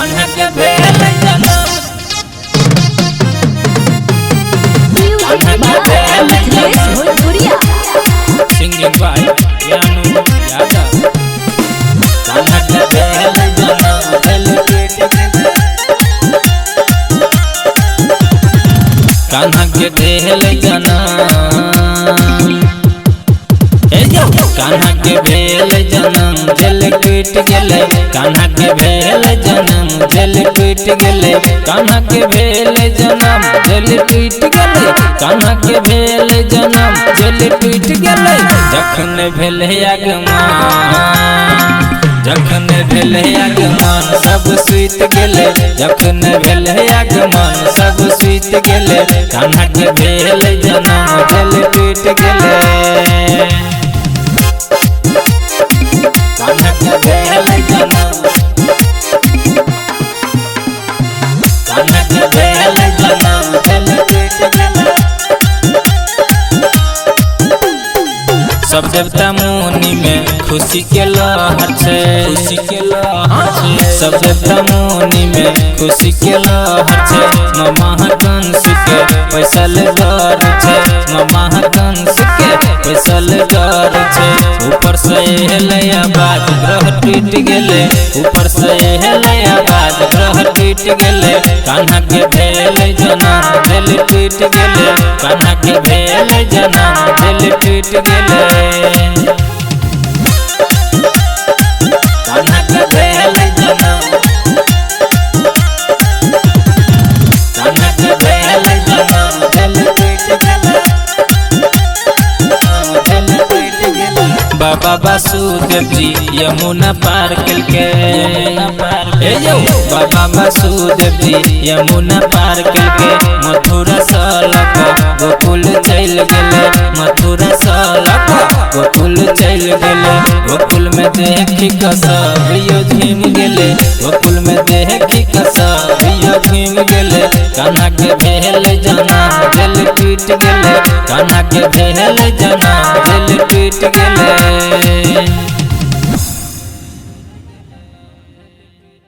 कान्हा के भेल जनम। Music by Mithilesh Bhojpuriya. Singing by Yanu Yadav. Kanha के भेल जनम जेल टूट गेलै। कान्हा के भेल जनम, ए यौ, कान्हा के भेल जनम जेल टूट गेलै। कान्हा के भेल जनम जेल टूट गेलै। कान्हा के भेल जनम जेल टूट गेलै। कान्हा के भेल जनम जेल टूट गेलै। जखन भेलै आगमन, जखन भेलै आगमन सब सुति गेलै। जखन भेलै आगमन सब सुति गेलै। कान्हा के भेल जनम जेल टूट गेलै। कान्हा के भेल जनम, कान्हा के भेल जनम जेल टूट गेलै। सब देवता मुनि में खुशी के लहर छै, खुशी के लहर छै। सब देवता मुनि में खुशी के लहर छै। मामा कंस के पैसल डर छै, मामा कंस के पैसल डर छै। ऊपर से एलै आवाज ग्रह टूट गेलै। ऊपर से एलै आवाज ग्रह टूट गेलै। कान्हा के भेल जनम जेल टूट गेलै। कान्हा के भेल जनम जेल टूट गेलै। कान्हा के भेल जनम, कान्हा के भेल जनम जेल टूट गेलै, जेल टूट गेलै। बाबा वासुदेव जी यमुना पार केलकै। ए यौ, बाबा वासुदेव जी यमुना पार केलकै। मथुरा सँ लऽ कऽ गोकुल चलि गेलै। मथुरा सँ लऽ कऽ गोकुल चलि गेलै। गोकुल में देखि कऽ सब यो झूमि गेलै। गोकुल में देखि कऽ सब यो झूमि गेलै। कान्हा के भेल जनम जेल टूट गेलै। कान्हा के भेल जनम जेल टूट गेलै।